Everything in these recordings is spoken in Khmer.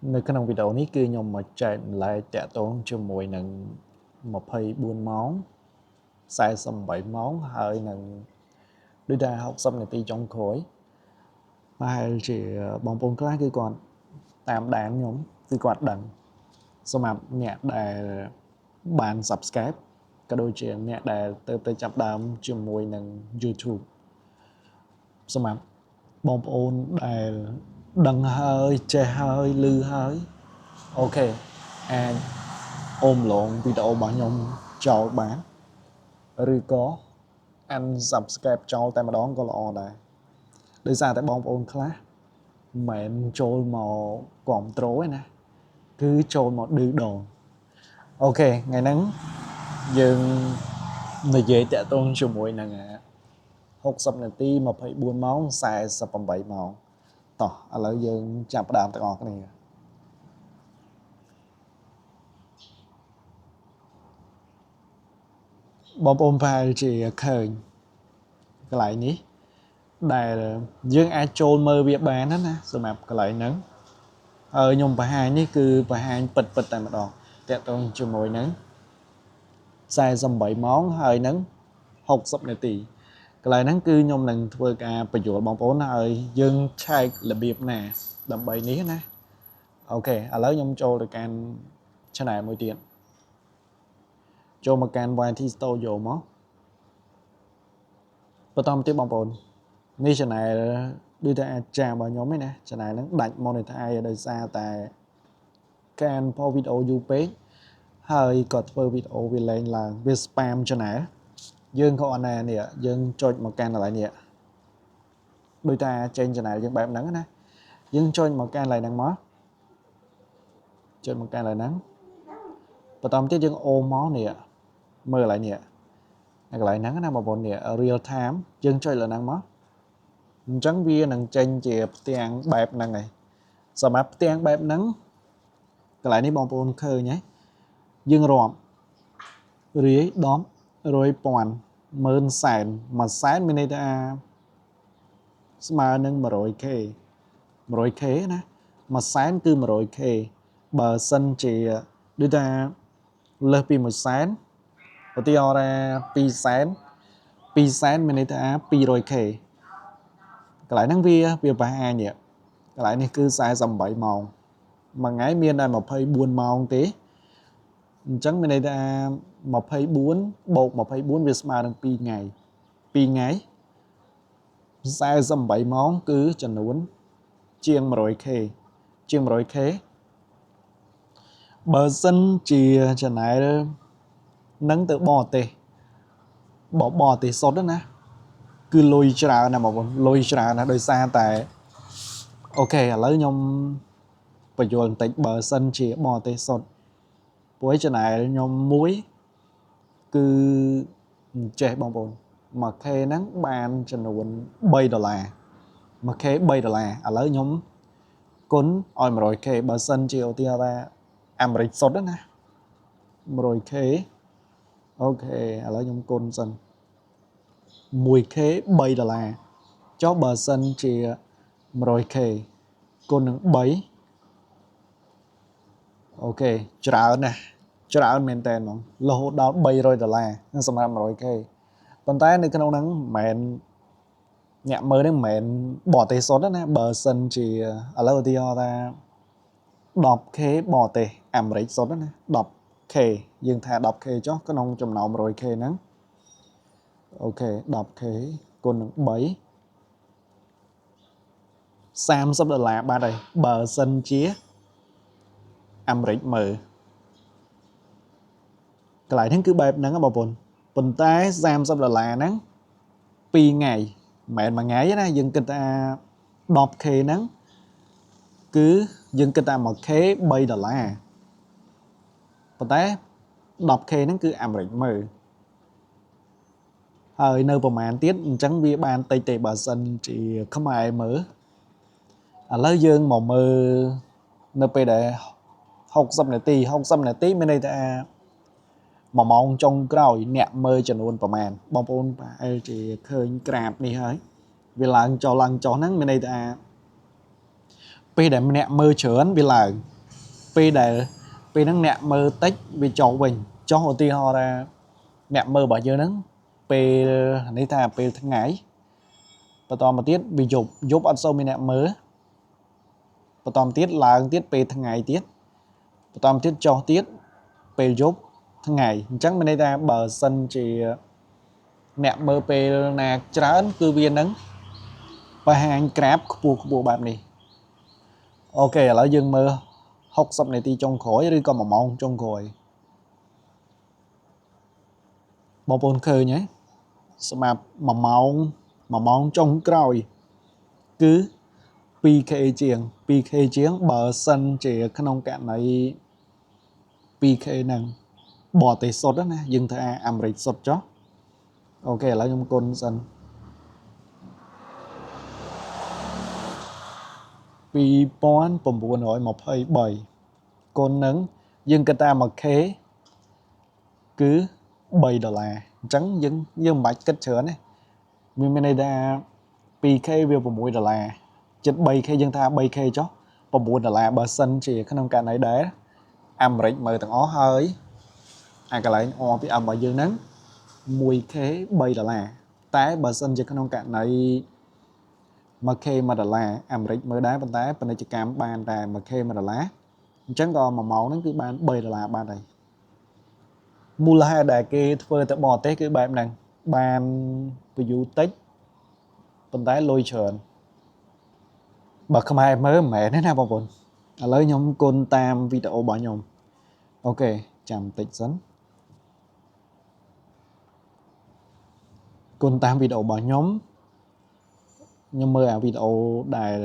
នៅក្នុងវីដេអូនេះគឺខ្ញុំមកចែកម្លែកតាក់ទងជាមួយនឹង24ម៉ោង48ម៉ោងហើយនឹងដូចថា60នាទីចុងក្រោយប្រហែលជាបងប្អូនខ្លះគឺគាត់តាមដានខ្ញុំគឺគាត់ដឹងសម្រាប់អ្នកដែលបាន Subscribe ក៏ដូចជាអ្នកដែលទៅទៅចាប់ដើមជាមួយនឹង YouTube សម្រាប់បងប្អូនដែលដឹងហើយចេះហើយឮហើយ OK អាចអូមឡងវីដេអូរបស់ខ្ញុំចោលបានឬក៏ unsubscribe ចោលតែម្ដងក៏ល្អដែរដោយសារតែបងប្អូនខ្លះមិនមែនចូលមកគ្រប់ត្រូលទេណាគឺចូលមកឌឺដង OK ថ្ងៃហ្នឹងយើងនិយាយតាក់ទងជាមួយនឹង60នាទី24ម៉ោង48ម៉ោងតោះឥឡូវយើងចាប់ផ្ដើមទាំងអស់គ្នាបងប្អូនប្រហែលជាឃើញកន្លែងនេះដែលយើងអាចចូលមើលវាបានណាសម្រាប់កន្លែងហ្នឹងហើយខ្ញុំបង្ហាញនេះគឺបង្ហាញពិតពិតតែម្ដងតាក់ទងជាមួយនឹង48ម៉ោងហើយនឹង60នាទីកន្លែងហ្នឹងគឺខ្ញុំនឹងធ្វើការបញ្យល់បងប្អូនហើយយើងឆែករបៀបណាដើម្បីនេះណាOK ឥឡូវខ្ញុំចូលទៅកាន់ channel មួយទៀតចូលមកកាន់ YT Studio មកបន្តមកទៀតបងប្អូននេះ channel ដូចតែអាចារ្យរបស់ខ្ញុំឯណា channel ហ្នឹងដាច់ monetize ដោយសារតែការផុសវីដេអូយូរពេកហើយក៏ធ្វើវីដេអូវាលែងឡើងវា spam channel យើងក៏អត់ណានេះយើងចុចមកកាន់កន្លែងនេះដូចតែចេញ channel យើងបែបហ្នឹងណាយើងចុចមកកាន់កន្លែងហ្នឹងមកចុចមកកាន់កន្លែងហ្នឹងបន្តមកទៀតយើងអូមកនេះមើលកន្លែងនេះកន្លែងហ្នឹងណាបងប្អូននេះ real time យើងចុចលើហ្នឹងមកអញ្ចឹងវានឹងចេញជាផ្ទាំងបែបហ្នឹងហើយសម្រាប់ផ្ទាំងបែបហ្នឹងកន្លែងនេះបងប្អូនឃើញហើយយើងរាប់រាយ10រយពាន់ម៉ឺនសែនមួយសែនមានន័យថាស្មើនឹង 100K 100K ណាមួយសែនគឺ 100K បើសិនជាដូចថាលើសពីមួយសែនឧទាហរណ៍ថា2សែន2សែនមានន័យថា 200K កន្លែងហ្នឹងវាវាបង្ហាញនេះកន្លែងនេះគឺ48ម៉ោងមួយថ្ងៃមានតែ24ម៉ោងទេអញ្ចឹងមានន័យថា24បូក24វាស្មើនឹង2ថ្ងៃ2ថ្ងៃ48ម៉ោងគឺចំនួនជាង 100K ជាង 100K បើសិនជា channel នឹងទៅបរទេសបបរទេសសុទ្ធណាគឺលុយច្រើនណាស់បងប្អូនលុយច្រើនណាស់ដោយសារតែOK ឥឡូវខ្ញុំបញ្យល់បន្តិចបើសិនជាបរទេសសុទ្ធព្រោះ channel ខ្ញុំមួយគឺចេះបងប្អូន 1K ហ្នឹងបានចំនួន3ដុល្លារ 1K 3ដុល្លារឥឡូវខ្ញុំគុណឲ្យ 100K បើសិនជាឧទាហរណ៍ថាអាមេរិកសុទ្ធណា 100K OK ឥឡូវខ្ញុំគុណសិន 1K 3ដុល្លារចុះបើសិនជា 100K គុណនឹង3OK ច្រើនណាស់ច្រើនមែនតើហ្មងរហូតដល់300ដុល្លារសម្រាប់ 100K ប៉ុន្តែនៅក្នុងហ្នឹងមិនមែនអ្នកមើលហ្នឹងមិនមែនបរទេសសុទ្ធណាបើសិនជាឥឡូវឧទាហរណ៍ថា 10K បរទេសអាមេរិកសុទ្ធណា 10K យើងថា 10K ចុះក្នុងចំណោម 100K ហ្នឹង OK 10K គុណនឹង3 30ដុល្លារបាត់ហើយបើសិនជាអាមេរិកមើលកន្លែងហ្នឹងគឺបែបហ្នឹងបងប្អូនប៉ុន្តែ30ដុល្លារហ្នឹង2ថ្ងៃមិនមែនមួយថ្ងៃទេណាយើងគិតថា 10K ហ្នឹងគឺយើងគិតថា 1K 3ដុល្លារប៉ុន្តែ 10K ហ្នឹងគឺអាមេរិកមើលហើយនៅប្រហែលទៀតអញ្ចឹងវាបានតិចទេបើសិនជាខ្មែរមើលឥឡូវយើងមកមើលនៅពេលដែល60នាទី60នាទីមានន័យថា1ម៉ោងចុងក្រោយអ្នកមើលចំនួនប្រមាណបងប្អូនប្រហែលជាឃើញក្រាបនេះហើយវាឡើងចុះឡើងចុះហ្នឹងមានន័យថាពេលដែលម្នាក់មើលច្រើនវាឡើង ពេលដែលពេលហ្នឹងអ្នកមើលតិចវាចុះវិញចុះឧទាហរណ៍ថាអ្នកមើលរបស់យើងហ្នឹងពេលនេះថាពេលថ្ងៃបន្តមកទៀតវាយប់យប់អត់សូវមានអ្នកមើលបន្តមកទៀតឡើងទៀតពេលថ្ងៃទៀតបន្តមកទៀតចុះទៀតពេលយប់ថ្ងៃអញ្ចឹងមានន័យថាបើសិនជាអ្នកមើលពេលណាច្រើនគឺវានឹងបង្ហាញក្រាបខ្ពស់ខ្ពស់បែបនេះOK ឥឡូវយើងមើល60នាទីចុងក្រោយឬក៏1ម៉ោងចុងក្រោយបងប្អូនឃើញហើយសម្រាប់1ម៉ោង1ម៉ោងចុងក្រោយគឺ 2K ជាង 2K ជាងបើសិនជាក្នុងករណី 2K ហ្នឹងបរទេសសុទ្ធណាយើងថាអាមេរិកសុទ្ធចុះOK ឥឡូវខ្ញុំគុណសិន2923គុណនឹងយើងគិតថា 1K គឺ3ដុល្លារអញ្ចឹងយើងយើងមិនបាច់គិតច្រើនទេមានមានន័យថា 2K វា6ដុល្លារជិត 3K យើងថា 3K ចុះ9ដុល្លារបើសិនជាក្នុងករណីដែលអាមេរិកមើលទាំងអស់ហើយអាកន្លែង RPM របស់យើងហ្នឹង 1K 3ដុល្លារតែបើសិនជាក្នុងករណី 1K 1ដុល្លារអាមេរិកមើលដែរប៉ុន្តែពាណិជ្ជកម្មបានតែ 1K 1ដុល្លារអញ្ចឹងក៏1ម៉ោងហ្នឹងគឺបាន3ដុល្លារបានហើយមូលហេតុដែលគេធ្វើទៅបរទេសគឺបែបហ្នឹងបាន view តិចប៉ុន្តែលុយច្រើនបើខ្មែរមើលមិនមែនទេណាបងប្អូនឥឡូវខ្ញុំគុណតាមវីដេអូរបស់ខ្ញុំOK ចាំតិចសិនគុណតាមវីដេអូរបស់ខ្ញុំខ្ញុំមើលអាវីដេអូដែល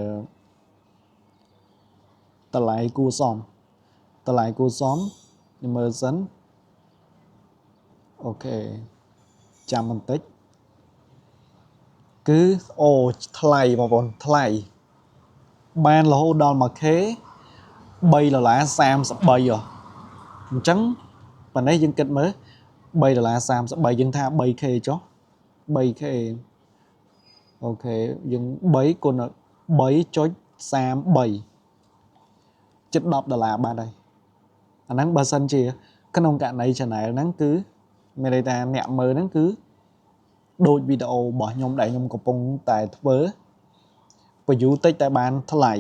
តម្លៃគួរសមតម្លៃគួរសមខ្ញុំមើលសិន OK ចាំបន្តិចគឺអូថ្លៃបងប្អូនថ្លៃបានរហូតដល់ 1K 3ដុល្លារ33ហ៎អញ្ចឹងប៉ុណ្ណេះយើងគិតមើល3ដុល្លារ33យើងថា 3K ចុះ 3K OK យើង3គុណ3.33ជិត10ដុល្លារបានហើយអាហ្នឹងបើសិនជាក្នុងករណី channel ហ្នឹងគឺមានន័យថាអ្នកមើលហ្នឹងគឺដូចវីដេអូរបស់ខ្ញុំដែលខ្ញុំកំពុងតែធ្វើ view តិចតែបានថ្លៃ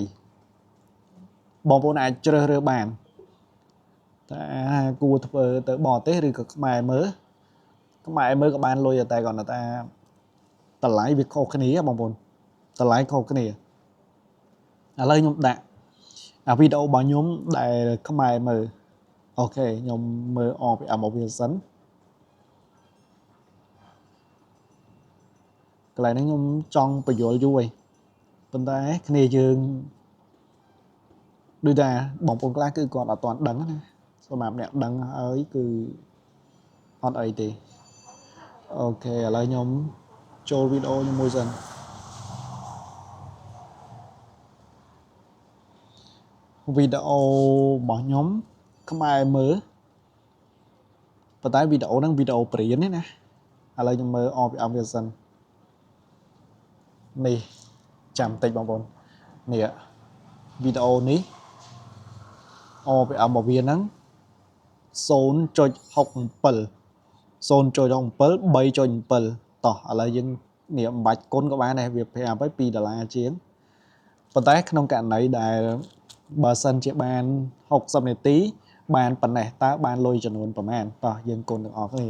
បងប្អូនអាចជ្រើសរើសបានតែគួរធ្វើទៅបរទេសឬក៏ខ្មែរមើលខ្មែរមើលក៏បានលុយតែគាត់ថាតម្លៃវាខុសគ្នាបងប្អូនតម្លៃខុសគ្នាឥឡូវខ្ញុំដាក់អាវីដេអូរបស់ខ្ញុំដែលខ្មែរមើល OK ខ្ញុំមើល RPM របស់វាសិនកន្លែងហ្នឹងខ្ញុំចង់បញ្យល់យូរហើយប៉ុន្តែគ្នាយើងដូចថាបងប្អូនខ្លះគឺគាត់អត់ទាន់ដឹងណាសម្រាប់អ្នកដឹងហើយគឺអត់អីទេOK ឥឡូវខ្ញុំចូលវីដេអូខ្ញុំមួយសិនវីដេអូរបស់ខ្ញុំខ្មែរមើលប៉ុន្តែវីដេអូហ្នឹងវីដេអូព្រានទេណាឥឡូវខ្ញុំមើល RPM វាសិននេះចាំតិចបងប្អូននេះវីដេអូនេះ RPM របស់វាហ្នឹង0.67 0.67 3.7តោះឥឡូវយើងនេះមិនបាច់គុណក៏បានដែរវាប្រាប់ឲ្យ2ដុល្លារជាងប៉ុន្តែក្នុងករណីដែលបើសិនជាបាន60នាទីបានប៉ុណ្ណេះតើបានលុយចំនួនប្រមាណតោះយើងគុណទាំងអស់គ្នា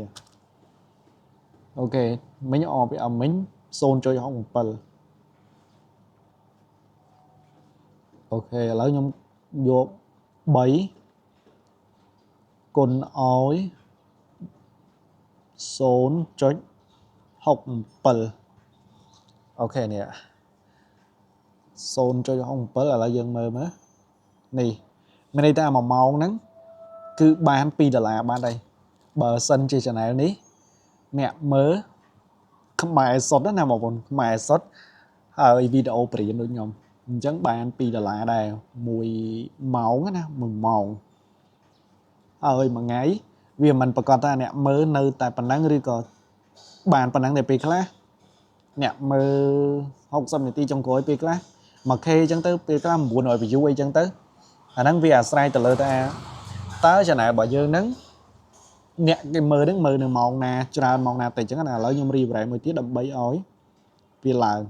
OK មិញ RPM មិញ0.67OK ឥឡូវខ្ញុំយក3គុណឲ្យ0.67OK នេះ0.67ឥឡូវយើងមើលមើលនេះមានន័យថា1ម៉ោងហ្នឹងគឺបាន2ដុល្លារបានហើយបើសិនជា channel នេះអ្នកមើលខ្មែរសុទ្ធណាបងប្អូនខ្មែរសុទ្ធហើយវីដេអូបរៀនដូចខ្ញុំអញ្ចឹងបាន2ដុល្លារដែរ1ម៉ោងណា1ម៉ោងហើយមួយថ្ងៃវាមិនប្រកាសថាអ្នកមើលនៅតែប៉ុណ្ណឹងឬក៏បានប៉ុណ្ណឹងតែពេលខ្លះអ្នកមើល60នាទីចុងក្រោយពេលខ្លះ 1K អញ្ចឹងទៅពេលខ្លះ900 view អីចឹងទៅ អាហ្នឹងវាអាស្រ័យទៅលើថាតើ channel របស់យើងហ្នឹងអ្នកគេមើលហ្នឹងមើលនៅម៉ោងណាច្រើនម៉ោងណាតិចអញ្ចឹងណាឥឡូវខ្ញុំ refresh មួយទៀតដើម្បីឲ្យវាឡើង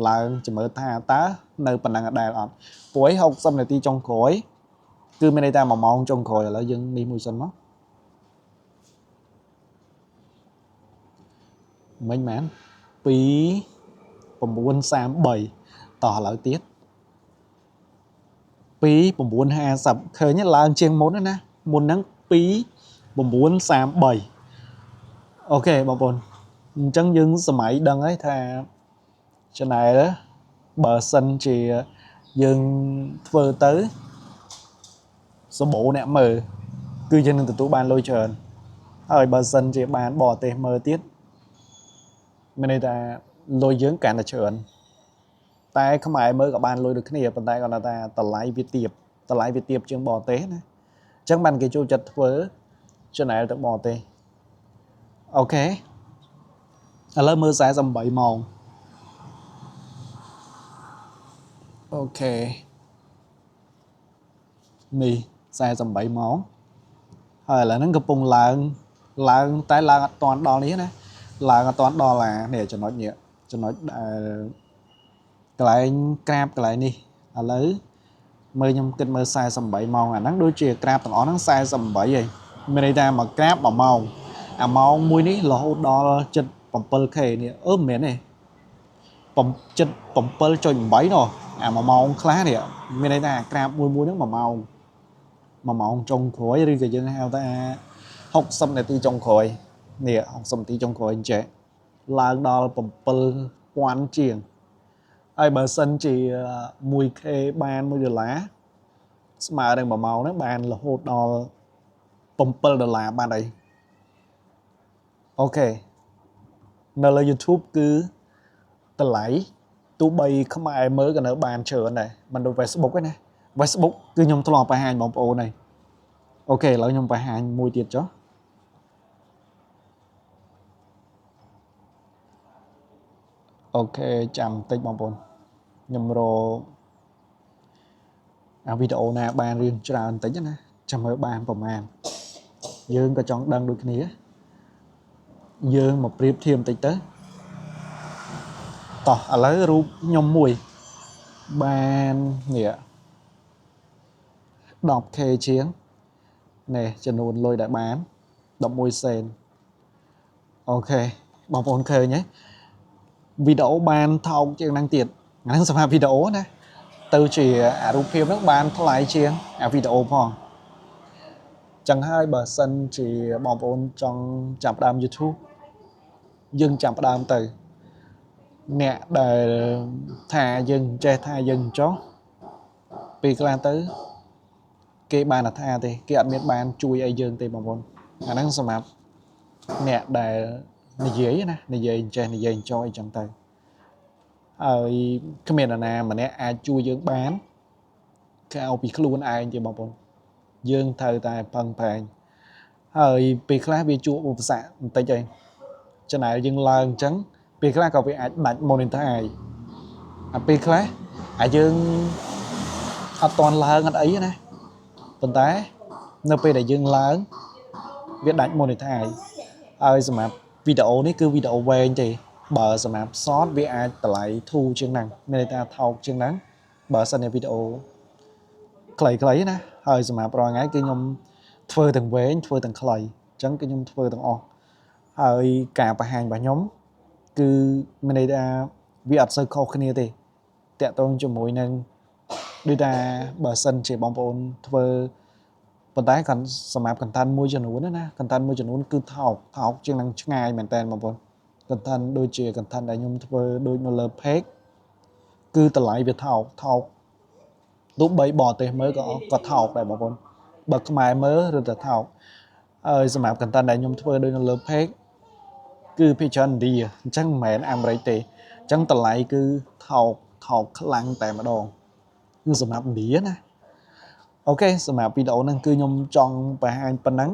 ឡើងចាំមើលថាតើនៅប៉ុណ្ណឹងអត់ដែលអត់ព្រោះ60នាទីចុងក្រោយគឺមានន័យថា1ម៉ោងចុងក្រោយឥឡូវយើងនេះមួយសិនមកមិញមែន2 933តោះឥឡូវទៀត2 950ឃើញទេឡើងជាងមុនណាមុនហ្នឹង2 933OK បងប្អូនអញ្ចឹងយើងសម័យដឹងហើយថា channel បើសិនជាយើងធ្វើទៅសម្បូរអ្នកមើលគឺយើងនឹងទទួលបានលុយច្រើនហើយបើសិនជាបានបរទេសមើលទៀតមានន័យថាលុយយើងកាន់តែច្រើនតែខ្មែរមើលក៏បានលុយដូចគ្នាប៉ុន្តែគាត់ថាតម្លៃវាទាបតម្លៃវាទាបជាងបរទេសណាអញ្ចឹងបានគេចូលចិត្តធ្វើ channel ទៅបរទេស OK ឥឡូវមើល48ម៉ោង OK នេះ48ម៉ោងហើយឥឡូវហ្នឹងកំពុងឡើងឡើងតែឡើងអត់តាន់ដល់នេះណាឡើងអត់តាន់ដល់អានេះចំណុចនេះចំណុចដែលកន្លែងក្រាបកន្លែងនេះឥឡូវមើលខ្ញុំគិតមើល48ម៉ោងអាហ្នឹងដូចជាក្រាបទាំងអស់ហ្នឹង48ហើយមានន័យថាមួយក្រាប1ម៉ោងអាម៉ោងមួយនេះរហូតដល់ 7K នេះអឺមិនមែនទេ7.8នោះអា1ម៉ោងខ្លះនេះមានន័យថាអាក្រាបមួយមួយហ្នឹង1ម៉ោង1ម៉ោងចុងក្រោយឬក៏យើងហៅថា60នាទីចុងក្រោយនេះ60នាទីចុងក្រោយអញ្ចេះឡើងដល់7000ជាងហើយបើសិនជា 1K បាន1ដុល្លារស្មើនឹង1ម៉ោងហ្នឹងបានរហូតដល់7ដុល្លារបានអី OK នៅលើ YouTube គឺតម្លៃទោះបីខ្មែរមើលក៏នៅបានច្រើនដែរមិនដូច Facebook ទេណា Facebook គឺខ្ញុំធ្លាប់បង្ហាញបងប្អូនហើយ OK ឥឡូវខ្ញុំបង្ហាញមួយទៀតចុះ OK ចាំបន្តិចបងប្អូនខ្ញុំរកអាវីដេអូណាបានរឿងច្រើនបន្តិចណាចាំមើលបានប្រហែលយើងក៏ចង់ដឹងដូចគ្នាយើងមកប្រៀបធៀបបន្តិចទៅតោះឥឡូវរូបខ្ញុំមួយបាននេះ 10K ជាងនេះចំនួនលុយដែលបាន11សេន OK បងប្អូនឃើញទេវីដេអូបានថោកជាងហ្នឹងទៀតហ្នឹងសម្រាប់វីដេអូណាទៅជាអារូបភាពហ្នឹងបានថ្លៃជាងអាវីដេអូផងចឹងហើយបើសិនជាបងប្អូនចង់ចាប់ផ្ដើម YouTube យើងចាប់ផ្ដើមទៅអ្នកដែលថាយើងចេះថាយើងចោះពេលខ្លះទៅគេបានអថាទេគេអត់មានបានជួយអីយើងទេបងប្អូនអាហ្នឹងសម្រាប់អ្នកដែលនិយាយណានិយាយចេះនិយាយចោះអីចឹងទៅហើយគ្មាននរណាម្នាក់អាចជួយយើងបានគេឲ្យពីខ្លួនឯងទេបងប្អូនយើងត្រូវតែពឹងប្រែងហើយពេលខ្លះវាជួបឧបសគ្គបន្តិចហើយ channel យើងឡើងអញ្ចឹងពេលខ្លះក៏វាអាចដាច់ monetize អាពេលខ្លះអាយើងអត់តន់ឡើងអត់អីណាប៉ុន្តែនៅពេលដែលយើងឡើងវាដាច់ monetize ហើយសម្រាប់វីដេអូនេះគឺវីដេអូវែងទេបើសម្រាប់ short វាអាចតម្លៃធូរជាងហ្នឹងមានន័យថាថោកជាងហ្នឹងបើសិនជាវីដេអូខ្លីៗណាហើយសម្រាប់រាល់ថ្ងៃគឺខ្ញុំធ្វើទាំងវែងធ្វើទាំងខ្លីអញ្ចឹងគឺខ្ញុំធ្វើទាំងអស់ហើយការបង្ហាញរបស់ខ្ញុំគឺមានន័យថាវាអត់សូវខុសគ្នាទេតាក់ទងជាមួយនឹងដូចថាបើសិនជាបងប្អូនធ្វើប៉ុន្តែគាត់សម្រាប់ content មួយចំនួនណា content មួយចំនួនគឺថោកថោកជាងនឹងឆ្ងាយមែនតើបងប្អូន content ដូចជា content ដែលខ្ញុំធ្វើដូចនៅលើ page គឺតម្លៃវាថោកថោកទោះបីបរទេសមើលក៏ក៏ថោកដែរបងប្អូនបើខ្មែរមើលឬតែថោកហើយសម្រាប់ content ដែលខ្ញុំធ្វើដូចនៅលើ page គឺភាគច្រើនឥណ្ឌាអញ្ចឹងមិនមែនអាមេរិកទេអញ្ចឹងតម្លៃគឺថោកថោកខ្លាំងតែម្ដងគឺសម្រាប់ឥណ្ឌាណា OK សម្រាប់វីដេអូហ្នឹងគឺខ្ញុំចង់បង្ហាញប៉ុណ្ណឹង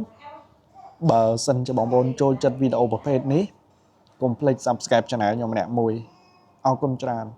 បើសិនជាបងប្អូនចូលចិត្តវីដេអូប្រភេទនេះកុំភ្លេច Subscribe Channel ខ្ញុំម្នាក់មួយអរគុណច្រើន។